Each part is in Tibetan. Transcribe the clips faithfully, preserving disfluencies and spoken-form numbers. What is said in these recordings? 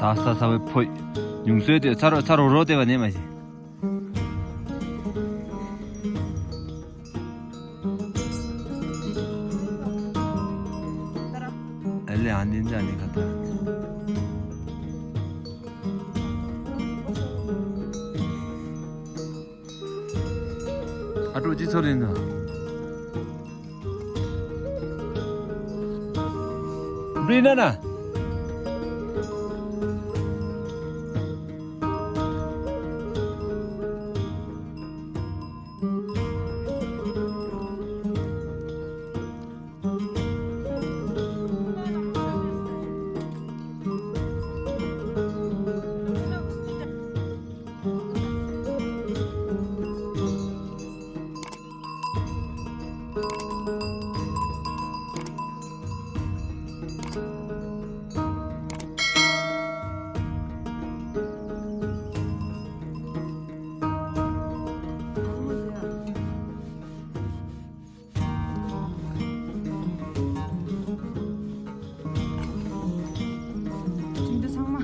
ད་ས་ས་བའི་ཕོ། ཉུང་སོའི་དེ་ཚ་རོ་ཚ་རོ་རོ་དེ་བ་ནས་མ་ཤེས། ཨ་ལེ་ཨ་ནི་འདྲ་ནི་ཁ་ད། ཨ་ཀྲོ་ཅི་ཚོ་རེད་ན། བྲིས་ན་ན། ཅིང་དུ་ཚང་མ།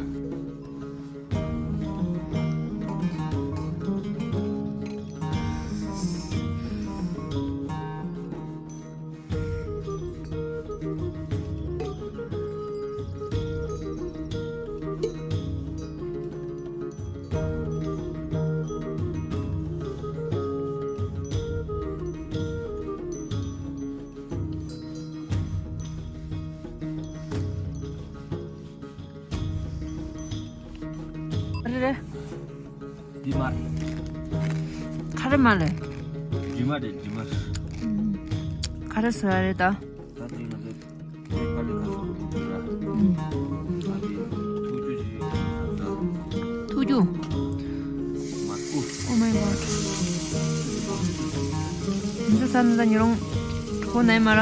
རེད་རེད། འདི་མ་རེད། ག་རེ་མ་རེད། འདི་མ་རེད་འདི་མ་རེད། ག་རེ་ཟེར་བ་རེད་ད། ད་དེ་ང་ཚོ་དེ་ཕ་ལི་ཁ་སོ་རུ་འདུག་ར། ཨ་དེ་ཐུག་རྒྱུ་ཞིག་ཡོད་ས། ཐུག་རྒྱུ། མ་ཐུག Oh my god. འཛུ་ས་ནི་ད་ཉི་རོང་ཁོ་ནའི་མ་ར།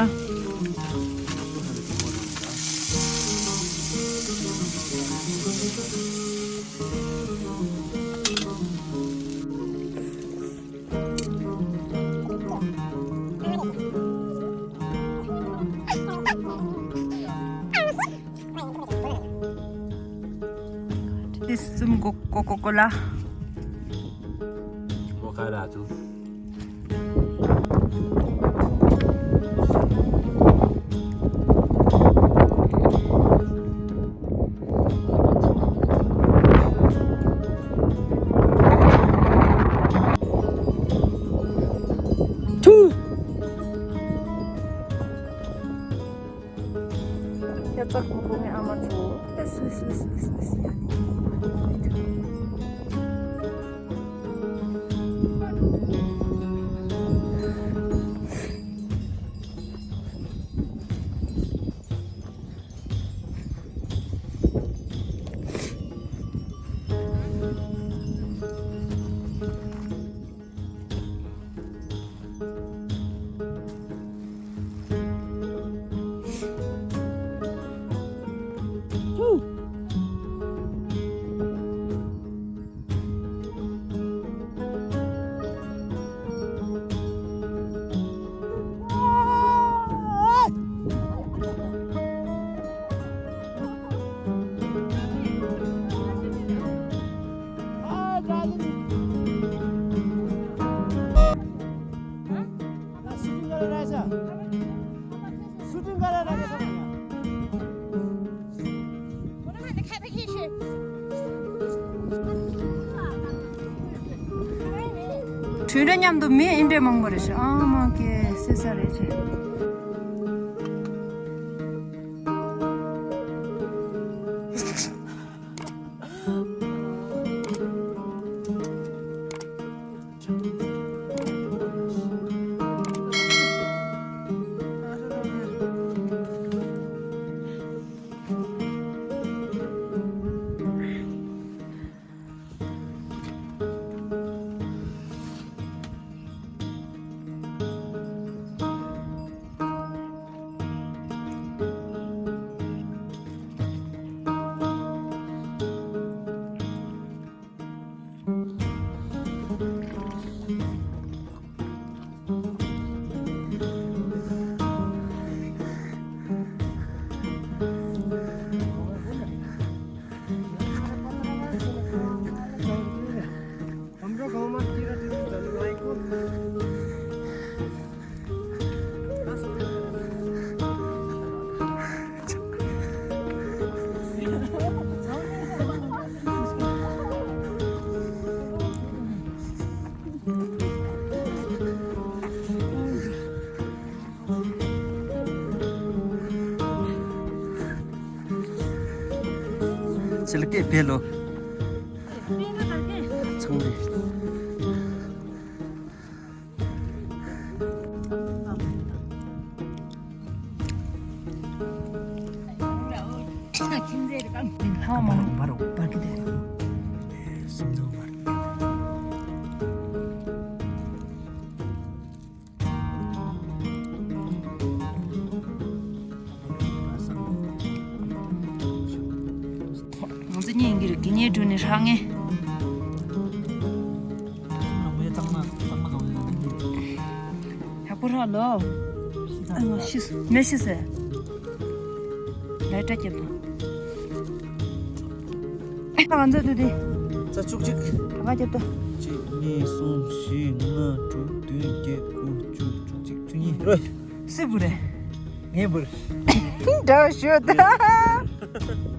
This is some co- Coca-Cola. Mocha erato. Two. ཡ་ཙག་པོ་ངའི་ཨ་མ་ཚོ། ལིས་ལིས་ལིས་ལིས་ལིས་ཡ་ནི། དུས་རེ་མཉམ་དུ་མི་འདི་འདྲའི་མང་པོ་རེད་ཤག་ཨ་མ་ཀེ་སེ་ས་རེད་ཅེ། ཚིལ་སྐད་འཕེལ་ལོ། ཚང་མས། ལྷག་མ་མར་འོག་པར་གི་དེ། སུམ་མདོ་མར། ང་ཚོ་གཉིས་ཀྱི་རིགས་ཀྱི་གཉེན་སྒྲུག་ནས་རག་ངེས། ཡག་པོ་རག་ལོ། ཨ་ང་ཤི་སོང་། མེ་ཤི་སོང་། ལའི་ཊ་རྒྱབ་དང་། ང་ཚོ་དུ་དེ། རྩ་བཅུ་གཅིག་ག་རྒྱབ་དང་། གཅིག་གཉིས་གསུམ་བཞི་ལྔ་དྲུག་བདུན་བརྒྱད་དགུ་བཅུ་བཅུ་གཅིག་བཅུ་གཉིས་རོ། སུས་བུ་རེད། ངས་བུ་རེད། འདྲ་ཞོ་ད།